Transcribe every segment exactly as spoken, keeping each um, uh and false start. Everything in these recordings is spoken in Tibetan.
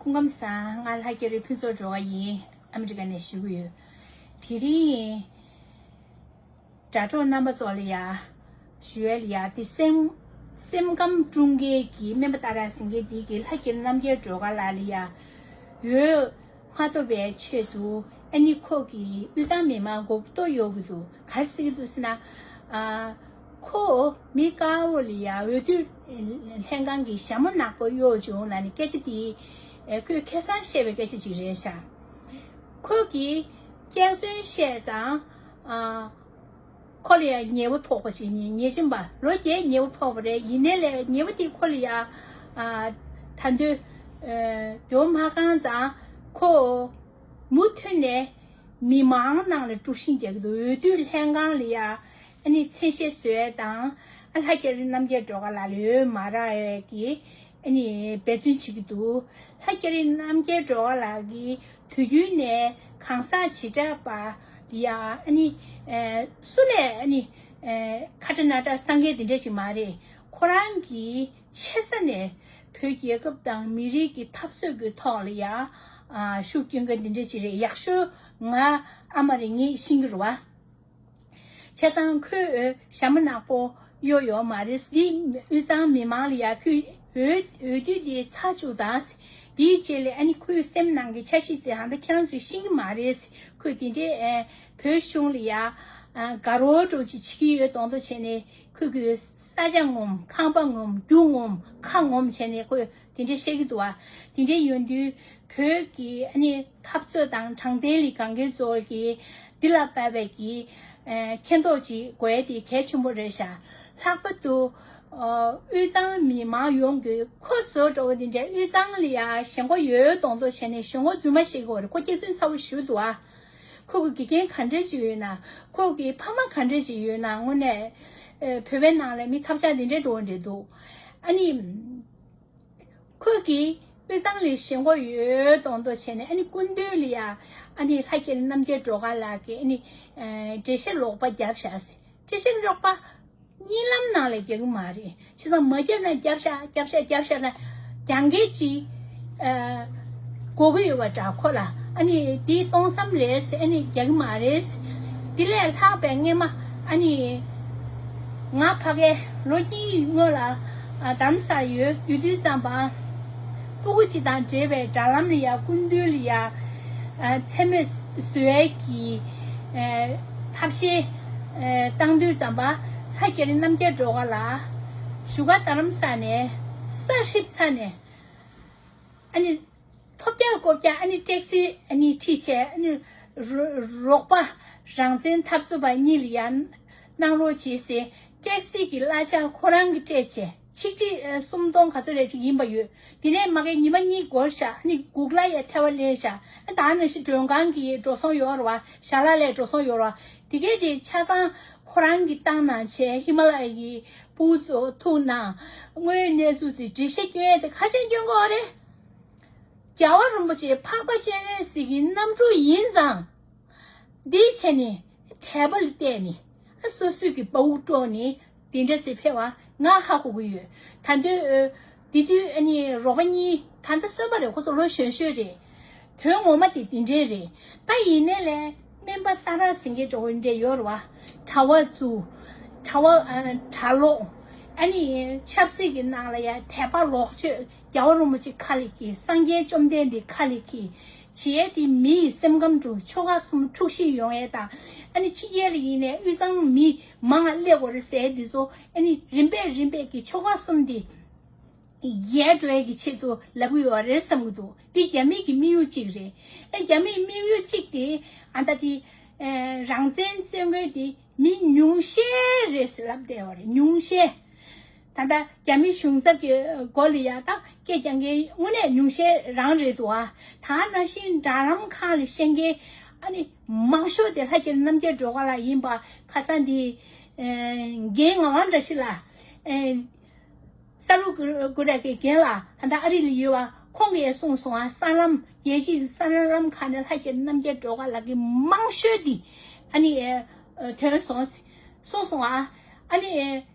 སྐུ་ཁམས་བཟང་། ང་ལྷ་རྒྱ་རི་ཕུན་ཚོགས་སྒྲོལ་དཀར་ཡིན། ཨ་མི་རི་ཀ་ནས་ཞུ་གི་ཡོད། དེ་རིང་དྲ་གྲོགས་རྣམ་པ་ཚོ་ལ་ཡ་ཞུ་ཡས་ལ་ཡ་དེ་སེམས་སེམས་ཁམས་དཀྲུག་མཁན་གྱི་སྨན་པ་ཏཱ་ར་ཟེར་མཁན་དེ་གི་ལྷ་རྒྱ་རི་རྣམ་རྒྱལ་སྒྲོལ་དཀར་ལགས་ལ་ཡ་འོས་མ་ཐོབ་པའི་ཆེད་དུ། ཨ་ནི་ཁོ་གིས་དབུས་གཙང་མི་མང་མགོ་སྐོར་གཡོག་གི་འདུག་ག་རེ་ཟེར་གི་འདུག་ཟེར་ན། ཨ། ཁོ་མི་དཀར་པོ་ལ་ཡ་འོས་བསྡུ་ལྷན་ཁང་གི་ཞྭ་མོ་ནག་པོ་གཡོག་བྱུང་ལབ་ནས་སྐད་ཆ་དེ། ཨ། ཁོས་ཁ་སང་བཤད་པའི་སྐད་ཆ་ཅིག་རེད་ཤག་ཁོ་གིས་སྐྱག་རྫུན་བཤད་ཙང་། ཨ། ཁོ་ལ་ཡ་ཉེས་པ་ཕོག་པ་ཞིག་ཡིན། ཉེས་ཅན་པ་ལོ་བརྒྱད་ཉེས་པ་ཕོག་པ་རེད། ཡིན་ནའི་ལས་ཉེས་པ་དེ་ཁོ་ལ་ཡ། ཨ། ད་དུང་། ཨ། འགྱོ་མ་བཀང་ཙང་ཁོ་མུ་མཐུད་ནས་མི་མང་ནང་ལ་དཀྲུག་ཤིང་རྒྱག་གི་འདུག་འོས་བསྡུ་ལྷན་ཁང་ལ་ཡ་ཨ་ནི་མཚན་ཤས་བཟོ་ཡས་དང་། ཨ། ལྷ་རྒྱ་རི་རྣམ་རྒྱལ་སྒྲོལ་དཀར་ལགས་ལ་འོས་མ་རག་ཡས་ཀྱི་ཨ་ནི་འབད་བརྩོན་བྱེད་ཀྱི་འདུག་ལྷ་རྒྱ་རི་རྣམ་རྒྱལ་སྒྲོལ་དཀར་ལགས་ཀྱིས་དུས་རྒྱུན་ནས་གང་ཟག་བྱེ་བྲག་པ་ཡ་ཨ་ནི། ཨ། སུ་ལས་ཨ་ནི། ཨ། ཁ་ཏ་ན་ཏ་སངས་རྒྱས་འདི་འདྲ་ཞིག་མ་རེད། ཁོ་རང་གིས་ཆེ་ས་ནས་བོད་རྒྱལ་ཁབ་དང་མི་རིགས་ཀྱི་འཐབ་རྩོད་ཀྱི་ཐོག་ལ་ཡ། ཨ། ཤུགས་སྐྱོན་མཁན་འདི་འདྲ་ཞིག་རེད། ཡག་ཤོས་ང་ཨ་མ་རེད། ངས་ཤེས་ཀྱི་རེད་བ། བྱས་ཙང་ཁོས་ཞྭ་མོ་ནག་པོ་གཡོག་ཡོད་མ་རེད། འདི་དབུས་གཙང་མི་མང་ལ་ཡ་ཁོས་འོས་འོས་བསྡུ་འདི་ཚར་བཅུག་དང་། དེའི་རྗེས་ལ་ཨ་ནི་ཁོའི་སེམས་ནང་གི་འཆར་གཞི་དེ་ཧང་ད་ཁྱེད་རང་ཚོས་ཤེས་ཀྱི་མ་རེད། ཁོས་དེ་འདྲའི། ཨ། བོད་གཞུང་ལ་ཡ། ཨ། དགའ་རོགས་འདྲ་ཅིག་བྱེད་ཀྱི་ཡོད་མདོག་མདོག་བྱས་ནས་ཁོས་ཀྱི་ས་ཆ་ངོམ། ཁང་པ་ངོམ། རྒྱུ་ངོམ། ཁ་ངོམ་བྱས་ནས་ཁོས་དེ་འདྲ་བཤད་ཀྱི་འདུག་བ། དེ་འདྲ་ཡོང་དུས་བོད་ཀྱི་ཨ་ནི་འཐབ་རྩོད་དང་དྲང་བདེན་ལ་དགའ་མཁན་ཚོ་གིས་འདི་ལ་དཔག་པའི་གི། ཨ། མཁྱེན་རྟོགས་ཅིག་དགོས་ཡས་དེ་གལ་ཆེན་པོ་རེད་ཤག་ལྷག་པར་དུ། ཨ། དབུས་གཙང་མི་མང་ཡོངས་ཀྱིས་ཁོ་བཟོ་འདྲ་བོ་འདི་འདྲའི་དབུས་གཙང་ལ་ཡ་ཞེན་ཁོག་ཡོད་མདོག་མདོག་བྱས་ནས་ཞེན་ཁོག་རྫུན་མ་བཤད་ཀྱི་ཡོད་རེད། ཁོ་སྐྱག་རྫུན་ཚ་བོ་ཞེ་པོ་འདུག་ཨ། ཁོ་གི་དགེ་རྒན་ག་འདྲ་ཅིག་ཡོད་ན། ཁོ་གི་ཕ་མ་ག་འདྲ་ཅིག་ཡོད་ན། དངོས་གནས། ཨ། བོད་པའི་ནང་ལ་མི་ཐབས་ཆག་འདི་འདྲའི་འགྲོ་འདྲ་འདུག་ཨ་ནི། ཁོས་ཀྱིས་དབུས་གཙང་ལ་ཞེན་ཁོག་ཡོད་མདོག་མདོག་བྱས་ནས། ཨ་ནི་སྐུ་མདུན་ལ་ཡ། ཨ་ནི་ལྷ་རྒྱ་རི་རྣམ་རྒྱལ་སྒྲོལ་དཀར་ལགས་ཀྱིས་ཨ་ནི། ཨ། འགྲེལ་བཤད་ལོག་པ་བརྒྱབ་བཞག་ཟེར། འགྲེལ་བཤད་ལོག་པ་གཉིད་ལམ་ནང་ལ་རྒྱག་གི་མ་རེད། བྱས་ཙང་མ་བརྒྱབ་ན་བརྒྱབ་ཤག་བརྒྱབ་ཤག་བརྒྱབ་ཤག་ལ་རྒྱང་སྐད་ཅིག་ཨ། གོ་གི་ཡོད་པ་འདྲ། ཁོ་ལ་ཨ་ནི་འདི་སྟོང་བསམ་རེད་ཟེར། ཨ་ནི་རྒྱག་གི་མ་རེད་ཟེར། འདི་ལས་ལྷག་པའི་སྔས་མ་ཨ་ནི་ང་ཕ་གིར་ལོ་གཉིས་སྔོན་ལ། ཨ། རྡ་རམ་ས་ལ་ཡོད་དུས་དུས་ཙམ་པ། སྤུ་གུ་གཅིག་དང་འབྲེལ་བའི་དྲ་ལམ་ལ་ཡ་སྐུ་མདུན་ལ་ཡ། ཨ། མཚན་སྨད་བཟོ་ཡས་ཀྱི། ཨ། ཐབས་ཤེས། ཨ། བཏང་དུས་ཙམ་པ། ལྷ་རྒྱ་རི་རྣམ་རྒྱལ་སྒྲོལ་དཀར་ལགས་བཞུགས་སྒར་རྡ་རམ་ས་ལ་ནས་ས་ཧྲིབ་ཚར་ནས། ཨ་ནི་ཐོབ་རྒྱག་ལྐོག་རྒྱག་ཨ་ནི་ཊེག་སི་ཨ་ནི་ཁྲིད་བྱས། ཨ་ནི་རོ་རོགས་པ་རང་བཙན་འཐབ་རྩོད་པ་གཉིས་ལ་ཡང་གནང་རོགས་བྱེད་ཟེར། ཊེག་སི་གི་གླ་ཆ་ཁོ་རང་གིས་སྤྲད་བྱས། ཆིག་ཁྲི་ཨ་སུམ་སྟོང་ག་ཚོད་རེ་ཅིག་ཡིན་པ་ཡོད། དེ་ནས་མ་གི་ཉི་མ་གཉིས་འགོར་ཤག་ཨ་ནི་གུག་ལ་ཡ་ཐལ་བ་ལེན་ཤག་ཨ་ད་ནང་བཞིན་མགྲོན་ཁང་གི་འགྲོ་སོང་ཡོད་རེད་བ། ཞལ་ལག་ལས་འགྲོ་སོང་ཡོད་རེད་བ། དེ་གས་དེ་ཆ་ཚང་ཁོ་རང་གིས་བཏང་གནང་བྱས། ཧི་མ་ལ་ཡ་གི་སྤུ་གུ་ཚོ་ཐུག་གནང་། དངོས་ཡོད་གནས་ཚུལ་དེ་འགྲེལ་བཤད་སྐྱོན་ཡས་དེ་ག་ཚོད་སྐྱོན་དགོས་རེད། རྒྱལ་བ་རིན་པོ་ཆེ་འཕགས་པ་སྤྱན་རས་གཟིགས་ཀྱི་རྣམ་སྤྲུལ་ཡིན་ཙང་། འདིའི་ཆེད་ནས་དད་པ་ལ་བརྟེན་ནས་སོ་སོའི་གི་དཔའ་བོ་དཀྲོགས་ནས་དེ་འདྲ་ཟེར་ཕེབས་པ་ང་ཧ་གོ་གི་ཡོད། ད་དུང་དེ་དུས་ཨ་ནི་རོགས་པ་གཉིས་ད་ལྟ་གསོན་པ་རེད། ཁོ་ཚོ་ལོ་གཞོན་གཞོན་རེད། དོན་ངོ་མ་དེ་དེ་འདྲས་རེད། ད་ཡིན་ནའི་ལས་སྨན་པ་ཏཱ་ར་ཟེར་མཁན་འདྲ་བོ་འདྲ་ཡོད་རེད་བ། གྲྭ་པ་ཚོ། གྲྭ་པ་ཨ་གྲྭ་ལོག་ཨ་ནི་ཆབ་སྲིད་ཀྱི་ནང་ལ་ཡ་དད་པ་ལོག་སྤྱོད། རྒྱལ་བ་རིན་པོ་ཆེ་ཁ་ལ་འཁྱེར། སངས་རྒྱས་བཅོམ་ལྡན་འདས་ཁ་ལ་འཁྱེར། བྱས་ཏེ་མི་ཡི་སེམས་ཁམས་དུ་ཆོལ་ཁ་གསུམ་འཁྲུག་གཞི་ཡོང་ཡས་དང་། ཨ་ནི་ཕྱི་རྒྱལ་ལ་ཡིན་ནའི་དབུས་གཙང་མི་མང་ང་སླེབས་དགོས་རེད་ཟེར་འདི་ཚོ་ཨ་ནི་རིམ་པས་རིམ་པས་ཀྱི་ཆོལ་ཁ་གསུམ་འདི་ཡལ་འགྲོ་ཡས་ཀྱི་ཆེད་དུ་ལབ་ཀྱི་ཡོད་རེད་བསམ་གྱི་འདུག་འདི་རྒྱ་མི་གི་དམིགས་ཡུལ་གཅིག་རེད། ཨ་རྒྱ་མིའི་དམིགས་ཡུལ་གཅིག་དེ་ཨ་ད་དེ་ཨ་རང་བཙན་རྩོད་མཁན་དེ་མི་ཉུང་ཤས་རེད་ཟེར་ལབ་བསྡད་ཡོད་རེད། ཉུང་ཤས། ད་ལྟ་རྒྱ་མི་གཞུང་ཚབ་ཀྱི་སྒོ་ལ་ཡ་ད་སྐད་རྒྱག་མཁན་དངོས་གནས་ཉུང་ཤས་རང་རེད་འདུག་ཨ། ད་ནང་བཞིན་དྲ་ལམ་ཁག་ལ་བཤད་མཁན་ཨ་ནི་མང་ཤོས་དེ་ལྷ་རྒྱ་རི་རྣམ་རྒྱལ་སྒྲོལ་དཀར་ལགས་ཡིན་པ་ཁ་སང་འདི་ཨ་རྒན་ངག་དབང་བཀྲ་ཤིས་ལགས་ཨ་ས་རུ་ཀུ་ར་གི་རྒན་ལགས་ད་ལྟ་ཨ་རི་ལ་ཡོད་པ། ཁོང་གིས་གསུངས་སོང་ཨ། གསར་ལམ་རྒྱལ་སྤྱིའི་གསར་ལམ་ཁག་ནས་ལྷ་རྒྱ་རི་རྣམ་རྒྱལ་སྒྲོལ་དཀར་ལགས་ཀྱི་མང་ཤོས་འདི་ཨ་ནི་ཨ་ཐོན་སོང་གསུངས་སོང་ཨ། ཨ་ནི་ཨ་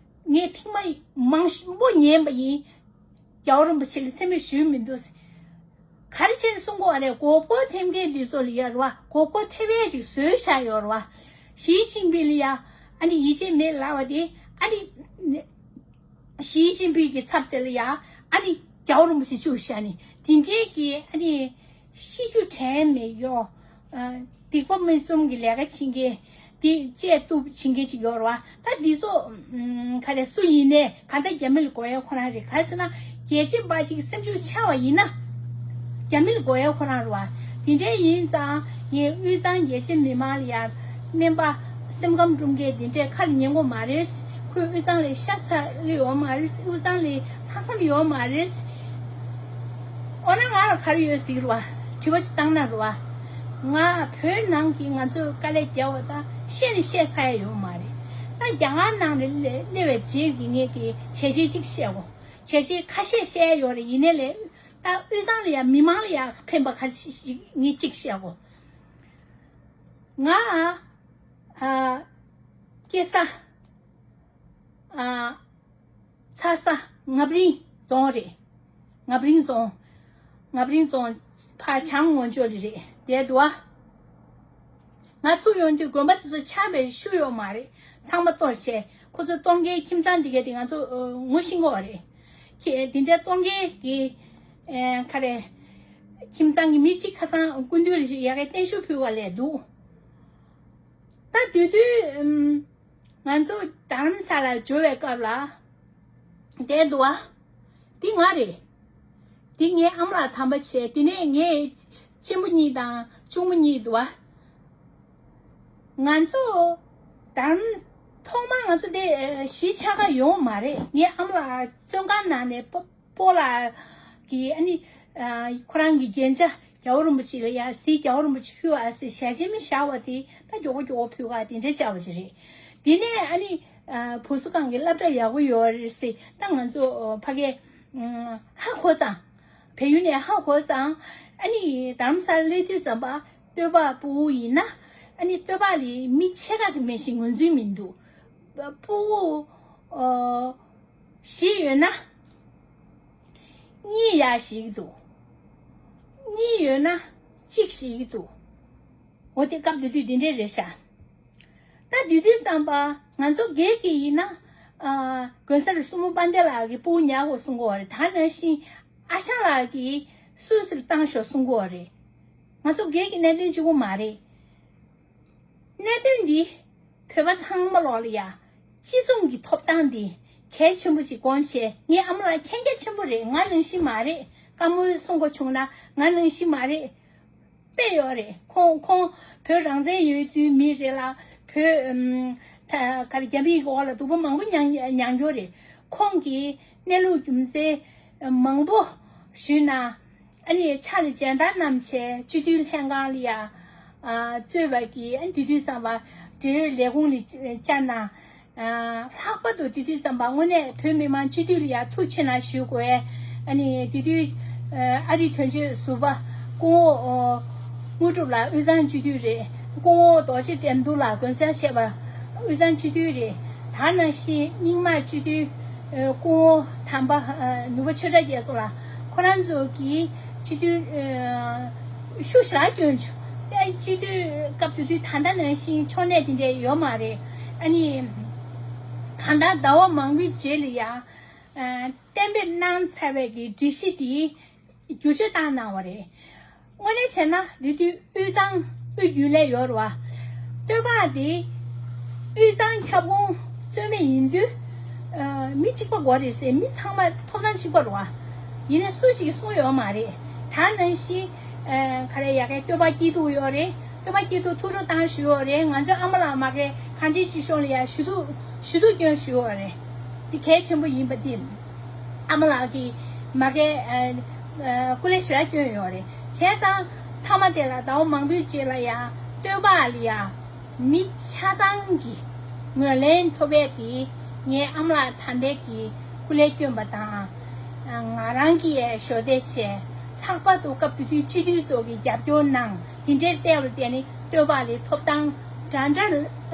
ངས་ཐེངས་མ་མང་པོ་ཉན་པ་ཡིན། རྒྱལ་བ་རིན་པོ་ཆེ་ལ་མཚན་སྨད་ཞུས་མི་འདུག་ག་རེ་བྱས་ནས་གསུང་གི་ཡོད་རེད། མགོ་སྐོར་ཐེབས་མཁན་འདི་ཚོ་ལ་ཡ་རེད་བ། མགོ་སྐོར་ཐེབས་ཡས་ཅིག་བཟོས་བཞག་ཡོད་རེད་བ། ཞི་ཅིན་ཕིང་ལ་ཡ་ཨ་ནི་ཡིད་ཆེས་མེད་ལབ་པ་དེ། ཨ་ནི་ཞི་ཅིན་ཕིང་གི་ཚབ་དེ་ལ་ཡ་ཨ་ནི་རྒྱལ་བ་རིན་པོ་ཆེ་བཅུག་བཞག་ནི་དེ་འདྲའི་གི་ཨ་ནི་ཤི་རྒྱུ་དྲན་མེད་ཡོ། ཨ། སྡིག་པ་མི་གསུམ་གྱི་ལས་ཀ་བྱེད་མཁན། དེ་བཅད་གཏུབ་བྱེད་མཁན་ཅིག་ཡོད་རེད་བ། ད་འདི་ཚོ་ཨམ། ག་རེ་སུ་ཡིན་ནའི་གང་ལྟར་རྒྱ་མི་ལ་དགོས་ཡ་ཁོ་རང་རེད། ག་རེ་ཟེར་ན། རྒྱལ་གཅེས་དཔའ་གཅིག་སེམས་ཤུགས་ཆག་པ་ཡིན་ན། རྒྱ་མི་ལ་དགོས་ཡ་ཁོ་རང་རེད་བ། དེ་འདྲའི་ཡིན་ཙང་ངས་དབུས་གཙང་རྒྱལ་གཅེས་མི་མང་ལ་ཡ། སྨན་པ་སེམས་ཁམས་སྒྲུབ་མཁན་དེ་འདྲས་ཁ་ལ་ཉན་དགོས་མ་རེད། ཁོས་དབུས་གཙང་ལ་ཤ་ཚ་གི་ཡོད་མ་རེད། དབུས་གཙང་ལ་ལྷག་བསམ་ཡོད་མ་རེད། འོ་ན་ང་ལ་ག་རེ་ཡོད་ཟེར་གི་རེད་བ། དྲི་བ་ཅིག་བཏང་ན་རེད་བ། ང་བོད་ནང་གི་ང་ཚོའི་དཀའ་ལས་རྒྱབ་པ་དང་བཤད་ནི་བཤད་ཚར་ཡ་ཡོད་མ་རེད། ད་རྒྱ་གར་ནང་ལ་སླེབས་པའི་རྗེས་ཀྱི་ངས་ཀྱི་བྱས་རྗེས་ཅིག་བཤད་གོ། བྱས་རྗེས་ཁ་ཤས་བཤད་ཡ་ཡོད་རེད། ཡིན་ནའི་ལས་ད་དབུས་གཙང་ལ་ཡ་མི་མང་ལ་ཡ་ཕན་པ་ཁ་ཤས་ཤིག་ངས་ཅིག་བཤད་གོ། ང་ཨ་སྐྱེས་ས་ཨ་ཚ་ས་ངབ་རིང་རྫོང་རེད། ངབ་རིང་རྫོང་། ངབ་རིང་རྫོང་ཕ་བྱང་ངོས་ཕྱོགས་ལ་རེད། དེ་འདུག་ཨ། ང་ཚུར་ཡོང་དུས་དགོན་པ་དེ་ཚོ་ཆགས་པའི་ཤུལ་ཡོད་མ་རེད། ཚང་མ་གཏོར་བྱས། ཁོ་ཚོ་གཏོར་མཁན་ཁྱིམ་ཚང་འདི་ག་དེ་ང་ཚོ་ངོ་ཤེས་ཀྱི་ཡོད་རེད། ཁྱེད་དེ་འདྲ་གཏོར་མཁན་གྱི་ཨེ་ག་རེ། ཁྱིམ་ཚང་གི་མི་གཅིག་ཁ་སང་སྐུ་མདུན་ལ་ཡ་གི་བརྟན་བཞུགས་ཕུལ་བ་ལས་འདུག་ད་དེ་དུས་ཨམ། ང་ཚོ་དྷ་རམ་ས་ལར་འབྱོར་བའི་སྐབས་ལ་བསྡད་འདུག་བ། འདི་ང་རེད། འདི་ངའི་ཨ་མ་ལགས་དམ་པ་བྱས། དེ་ནས་ངའི་གཅེན་པོ་གཉིས་དང་གཅུང་མོ་གཉིས་འདུག་བ། ང་ཚོ་དྷ་རམ། ཐོག་མར་ང་ཚོ་འདི་གཞིས་ཆགས་ཀ་ཡོད་མ་རེད། ངའི་ཨ་མ་ལགས་བཙོན་ཁང་ནང་ནས་སྤོ་སྤོ་ལགས་ཀྱིས་ཨ་ནི་ཨ། ཁོ་རང་གི་རྒྱན་ཆ་རྒྱལ་བ་རིན་པོ་ཆེ་ལ་ཡ་གཟིགས། རྒྱལ་བ་རིན་པོ་ཆེ་ཕུལ་བ་ཟེར། ཞལ་ཆེམས་བཞག་པ་དེ་ད་མགྱོགས་པོ་མགྱོགས་པོ་ཕུལ་ག་དེ་འདྲ་བྱ་བ་ཞིག་རེད། དེ་ནས་ཨ་ནི་ཨ། བུ་གསོ་ཁང་གི་སློབ་གྲྭ་ཡག་པོ་ཡོད་རེད་ཟེར། ད་ང་ཚོ་ཨ། ཕ་གིར་ཨ། ཧ་གོ་ཙང་། བལ་ཡུལ་ནས་ཧ་གོ་ཙང་། ཨ་ནི་དྷ་རམ་ས་ལར་སླེབས་དུས་ཙམ་པ་སྟོད་པ་སྤོ་བོ་ཡིན་ན། ཨ་ནི་སྟོད་པ་ལ་མི་ཕྱེད་ཀ་གི་མེད་བཞིན་ངོས་འཛིན་མི་འདུག་སྤོ་བོ་ཨ། བཞི་ཡོད་ན། གཉིས་ཡར་བཞེངས་ཀྱི་འདུག་གཉིས་ཡོད་ན་གཅིག་བཞེངས་ཀྱི་འདུག་འོ་དེ་སྐབས་དེ་དུས་དེ་འདྲས་རེད་ཤག་ད་དེ་དུས་ཙམ་པ་ང་ཚོ་སྒེར་གྱི་ཡིན་ན། ཨ། དགོན་གསར་སྲུ་མོ་དཔལ་ལྡན་ལགས་ཀྱིས་སྤོ་བོ་ཉར་དགོས་གསུང་གི་ཡོད་རེད། ད་ནང་བཞིན་ཨ་ཞང་ལགས་ཀྱིས་སུད་སིར་བཏང་ཤོག་གསུང་གི་ཡོད་རེད། ང་ཚོ་སྒེར་གྱི་གནད་དོན་གཅིག་པོ་མ་རེད། གནད་དོན་འདི་བོད་པ་ཚང་མ་ལོག་ལ་ཡ། སྤྱི་ཚོགས་ཀྱི་ཐོབ་ཐང་འདི་གལ་ཆེན་པོ་ཞིག་དགོངས་བྱས། ངའི་ཨ་མ་ལགས་མཁྱེན་རྒྱ་ཆེན་པོ་རེད། ང་ནང་བཞིན་མ་རེད། བཀའ་མོལ་གསུང་དགོས་བྱུང་ན་ང་ནང་བཞིན་མ་རེད། དཔེ་ཡོད་རེད། ཁོང་ཁོང་བོད་རང་བཙན་ཡོད་དུས་མི་རེད་ལ། བོད་ཨམ། ད་ག་རེ་རྒྱ་མིའི་འོག་ལ་སྡུག་པོ་མང་པོ་མྱངས་མྱངས་ཡོད་རེད། ཁོང་གིས་གནས་ལུགས་རྒྱུ་མཚན་མང་པོ་ཞུས་ན། ཨ་ནི་ཕྱག་ལ་མཇལ་དར་བསྣམས་བྱས་སྤྱི་འཐུས་ལྷན་ཁང་ལ་ཡ། ཨ། གཙོས་པ་གི་ཨ་ནི་དེ་དུས་ཙམ་པ་འབྲེལ་ཡོད་ལས་ཁུངས་ལ་བཅར་ན། ཨ། ལྷག་པར་དུ་དེ་དུས་ཙམ་པ་དངོས་གནས་བོད་མི་མང་སྤྱི་འཐུས་ལ་ཡ་ཐུགས་ཆེ་གནང་ཞུ་དགོས། ཨ་ནི་དེ་དུས་ཨ་རིའི་དོན་གཅོད་ཟུར་པ་སྐུ་ངོ་དངོས་གྲུབ་ལགས་དབུས་གཙང་སྤྱི་འཐུས་རེད། སྐུ་ངོ་རྡོ་རྗེ་འགྲན་བསྡུར་ལགས་དགོན་གསར་བཤད་པ་དབུས་གཙང་སྤྱི་འཐུས་རེད། ད་ནང་བཞིན་རྙིང་མ་སྤྱི་འཐུས་སྐུ་ངོ་དམ་པ་ནུས་པ་ཆོས་གྲགས་རྒྱ་མཚོ་ལགས། ཁོ་རང་ཚོ་གིས་སྤྱི་འཐུས་ཤུགས་ཞེ་དྲག་བསྐྱོན་བྱུང་། ཨེ། སྤྱི་འཐུས་སྐབས་དེ་དུས་ད་ལྟ་ནང་བཞིན་ཕྱོགས་གནས་དེ་འདྲས་ཡོད་མ་རེད། ཨ་ནི་གང་ལྟར་ཟླ་བ་མང་པོའི་རྗེས་ལ་ཡ། ཨ། གཏན་འབེབས་གནང་ཚར་བའི་གི་སྒྲིག་གཞི་དེ་བསྒྱུར་བཅོས་བཏང་གནང་བ་རེད། དངོས་གནས་བྱས་ན་དེ་དུས་དབུས་གཙང་དབུས་རྒྱུན་ལས་ཡོད་རེད་བ། སྟོད་པ་དེ་དབུས་གཙང་ཁྱབ་ཁོངས་རྩོད་མེད་ཡིན་དུས། ཨ། མི་གཅིག་པ་དགོས་རེད་ཟེར། མི་ཚང་མ་ཐོབ་ཐང་གཅིག་པ་རེད་བ། ཡིན་ནའི་སུ་ཞིག་གིས་གསུངས་ཡོད་མ་རེད། ད་ནང་བཞིན་ཨ། ག་རེ་ཡ་གི་སྟོད་པ་སྐྱིད་སྡུག་ཡོད་རེད། སྟོད་པ་སྐྱིད་སྡུག་ཐུགས་སྤྲོ་བཏང་ཞུས་ཡོད་རེད། ང་ཚོའི་ཨ་མ་ལགས་མ་གི་གངས་ཅན་སྐྱིད་གཤོངས་ལ་ཡ་ཞུ་གཏུག་ཞུ་གཏུག་སྐྱོན་ཞུས་ཡོད་རེད། འདི་གལ་ཆེན་པོ་ཡིན་པ་འདི་ཨ་མ་ལགས་ཀྱིས་མ་གི་ཨ། ཨ། སྐུ་ལས་ཞེ་དྲག་བསྐྱོན་ཡོད་རེད། བྱས་ཙང་མཐའ་མ་དེ་ལ་ཟླ་བ་མང་པོའི་རྗེས་ལ་ཡ་སྟོད་པ་ལ་ཡ། མི་ཆ་ཚང་གི་ངོས་ལེན་ཐོབ་པའི་གི་ངའི་ཨ་མ་ལགས་དམ་པའི་གི་སྐུ་ལས་བསྐྱོན་པ་དང་། ང་རང་གིས་ཞོ་འདེབས་བྱས། ལྷག་པར་དུ་སྐབས་དེ་དུས་སྤྱི་འཐུས་ཚོ་གི་རྒྱབ་སྐྱོར་གནང་། དེ་འདྲའི་ལྟས་ལ་བརྟེན་ནས་སྟོད་པ་ལའི་ཐོབ་ཐང་འདྲ་འདྲ་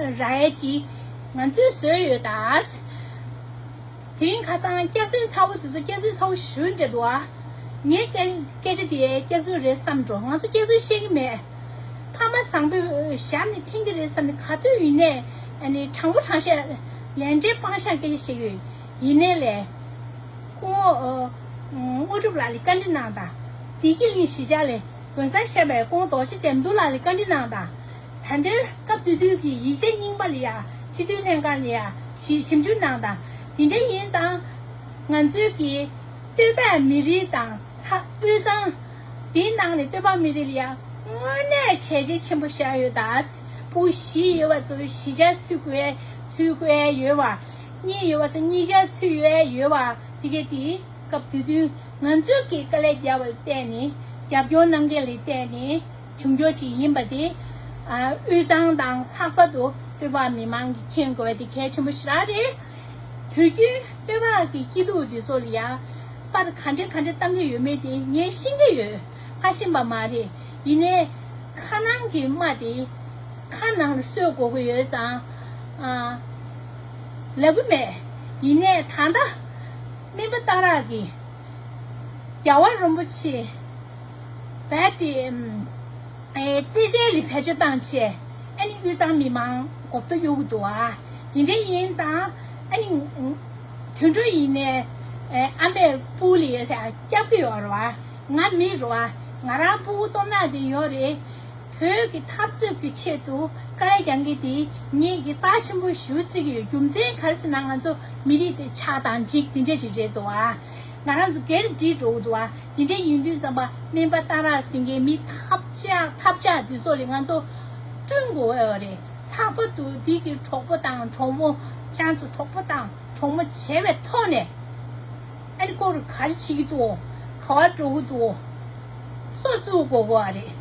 རག་ཡས་ཅིག་ང་ཚོས་བཟོས་ཡོད་ད། དེ་རིང་ཁ་སང་སྐྱག་རྫུན་ཚ་བོ་དེ་ཚོ་སྐྱག་རྫུན་ཚ་བོ་ཞུ་འདྲ་འདུག་ཨ། ངའི་སྐད་སྐད་ཆ་དེ་སྐྱག་རྫུན་རེད་བསམ་འགྲོ། ང་ཚོ་སྐྱག་རྫུན་བཤད་ཀྱི་མེད། ཕ་མ་བཟང་པོའི་ཞབས་ནས་འཐེན་གྱི་རེད་བསམ་ནས། ག་དུས་ཡིན་ནའི་ཨ་ནི་དྲང་པོ་དྲང་བཤད། ཡ་འདྲེ་སྤང་བཤད་སྐད་ཆ་བཤད་ཀྱི་ཡོད། ཡིན་ནའི་ལས་སྐུ་ངོ་ཨ་དངོས་གྲུབ་ལགས་ལ་བཀའ་འདྲི་གནང་དང་། བདེ་སྐྱིད་གླིང་གཞིས་ཆགས་ལས་དགོན་གསར་བཞེངས་པའི་སྐུ་ངོ་རྡོ་རྗེ་འགྲན་བསྡུར་ལགས་ལ་བཀའ་འདྲི་གནང་དང་། ད་དུང་སྐབས་དེ་དུས་ཀྱི་ཡིག་ཆ་རྙིང་པ་ལ་ཡ་སྤྱི་འཐུས་ལྷན་ཁང་ལ་ཡ་ཞིབ་ཞིབ་འཇུག་གནང་དང་། དེ་འདྲ་ཡིན་ཙང་ང་ཚོའི་གི་སྟོད་པ་མི་རིགས་དང་ལྷ་དབུས་གཙང་། དེའི་ནང་ནས་སྟོད་པ་མི་རིགས་ལ་ཡ་དངོས་གནས་བྱས་རྗེས་ཆེན་པོ་བཞག་ཡོད་ད། ཕྲུ་གུ་བཞི་ཡོད་པ་ཚོ་གཞིས་ཆགས་ཚུད་དགོས་ཚུད་དགོས་ཡོད་པ། གཉིས་ཡོད་པ་ཚོ་གཉིས་ཆ་ཚུད་ཡོད་ཡོད་པ། དེ་ག་དེ་སྐབས་དེ་དུས་ང་ཚོའི་གི་དཀའ་ལས་བརྒྱབ་པ་ལ་བརྟེན་ནས། རྒྱབ་སྐྱོར་གནང་མཁན་ལ་བརྟེན་ནས། བྱུང་རྒྱུ་ཅིག་ཡིན་པ་དེ། ཨ་དབུས་གཙང་དང་ལྷག་པར་དུ་སྟོད་པ་མི་མང་གིས་མཁྱེན་དགོས་པ་དེ་གལ་ཆེན་པོ་ཞེ་དྲག་རེད། དུས་རྒྱུན་སྟོད་པ་གི་སྐྱིད་སྡུག་དེ་ཚོ་ལ་ཡ་པར་ག་འདྲ་ག་འདྲ་བཏང་གི་ཡོད་མེད་དེ་ངས་ཤེས་ཀྱི་ཡོད། ཁ་ཤེས་པ་མ་རེད། ཡིན་ནའི་ཁ་ནང་གི་རྨ་དེ་ཁ་ནང་ལ་གསོས་དགོས་ཀྱི་ཡོད་ཙང་། ཨ་ལབ་གི་མེད། ཡིན་ནའི་ད་ལྟ་སྨན་པ་སྟག་ར་གིས་རྒྱལ་བ་རིན་པོ་ཆེ་རྦད་དེ་ཨེ་རྩེད་འགྲན་ལ་བེད་སྤྱོད་བཏང་བྱས། ཨ་ནི་དབུས་གཙང་མི་མང་མགོ་སྐོར་གཡུག་གི་འདུག་ཨ། དེ་འདྲ་ཡིན་ཙང་ཨ་ནི་དུད་འགྲོ་ཡིན་ནའི་ཨེ་ཨ་མའི་སྤུ་ལ་ཡོད་ས་སྐྱབས་ཀྱི་ཡོད་རེད་བ། ང་མི་རེད་བ། ང་རང་སྤུ་གུ་སྟོབས་ན་དེ་ཡོད་རེད། བོད་ཀྱི་འཐབ་རྩོད་ཀྱི་ཆེད་དུ་དཀའ་ལས་རྒྱག་མཁན་དེ་ངེད་ཀྱིས་རྩ་ཆེན་པོ་ཞེ་པོ་བརྩི་གི་ཡོད། རྒྱུ་མཚན་ག་རེ་ཟེར་ན། ང་ཚོ་མི་རིགས་དེ་ཆགས་སྡང་འཇིགས་དེ་འདྲ་ཅིག་རེད་འདུག་ཨ། ང་རང་ཚོ་སྒེར་འདྲིས་འགྲོ་གི་འདུག་ཨ། དེ་འདྲ་ཡིན་དུས་ཙམ་པ་སྨན་པ་སྟག་ར་ཟེར་མཁན་མི་ཐབས་ཆག་ཐབས་ཆག་དེ་ཚོ་ལ་ང་ཚོ་བསྐྲུན་དགོས་པ་རེད། ལྷག་པར་དུ་འདི་གི་གྲོགས་པོ་དང་གྲོགས་མོ། ཁྱེད་རང་ཚོ་གྲོགས་པོ་དང་གྲོགས་མོ་བྱས་པའི་ཐོག་ནས། ཨ་ནི་ཁོ་རུ་ག་རེ་བྱེད་ཀྱི་འདུག་ག་བར་འགྲོ་གི་འདུག་སོ་བཙུགས་དགོས་དགོས་པ་རེད།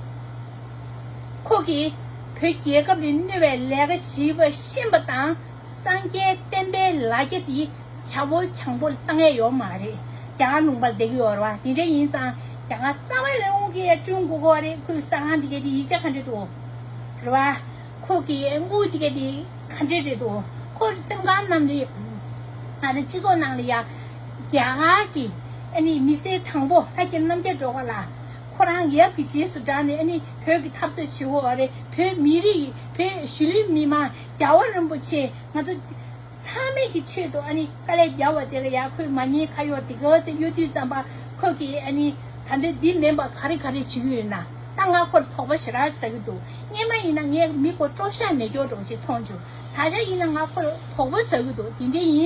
ཁོ་གིས་བོད་རྒྱལ་ཁབ་ལ་གནོད་པའི་ལས་ཀ་བྱེད་པ་ཤེས་པ་དང་། སངས་རྒྱས་བསྟན་པའི་ལ་རྒྱ་དེ་ཇ་བོ་ཆང་བོ་ལ་བཏང་ཡས་ཡོད་མ་རེད། རྒྱ་གར་ལུང་པར་བསྡད་ཀྱི་ཡོད་རེད་བ། དེ་འདྲ་ཡིན་ཙང་རྒྱ་གར་གསང་བའི་ལས་ཁུངས་ཀྱིས་བསྐྲུན་དགོས་ཀྱི་རེད། ཁོའི་གསང་ཁང་དེ་གའི་དེ་ཡིག་ཆ་ག་འདྲ་འདུག་རེད་བ། ཁོ་གི་དངུལ་དེ་གའི་དེ་ག་འདྲ་རེད་འདུག་ཁོ་སེམས་ཁང་ནང་ལ་ང་རང་སྤྱི་ཚོགས་ནང་ལ་ཡ་རྒྱ་གར་གྱི་ཨ་ནི་མི་སེར་དང་པོ་ལྷ་རྒྱལ་རྣམ་རྒྱལ་སྒྲོལ་དཀར་ལགས། ཁོ་རང་ཡབ་ཀྱི་རྗེས་སུ་འབྲངས་ནས་ཨ་ནི་བོད་ཀྱི་འཐབ་རྩོད་བྱེད་ཀྱི་ཡོད་རེད། བོད་མི་རིགས། བོད་གཞིས་ལུས་མི་མང་། རྒྱལ་བ་རིན་པོ་ཆེ། ང་ཚོ་ཚང་མའི་གི་ཆེད་དུ་ཨ་ནི་དཀའ་ལས་བརྒྱབ་པ་དེ་ལ་ཡ་ཁོས་མ་ཉེས་ཁ་གཡོག་དེ་ག་ཚོད་གཡོག་དུས་ཙམ་པ། ཁོ་གིས་ཨ་ནི་ད་འདོད་འདི་མིན་པ་ག་རེ་ག་རེ་བྱེད་ཀྱི་ཡོད་ན། ད་ང་ཁོར་དོགས་པ་ཞེ་དྲག་ཟ་གི་འདུག་སྔན་མ་ཡིན་ན་ངས་མི་ཁོ་སྤྲོ་ཤ་མེ་སྒྱོགས་འདྲ་ཅིག་མཐོང་བྱུང་། ད་ཆ་ཡིན་ན་ང་ཁོར་དོགས་པ་ཟ་གི་འདུག་དེ་འདྲ་ཡིན།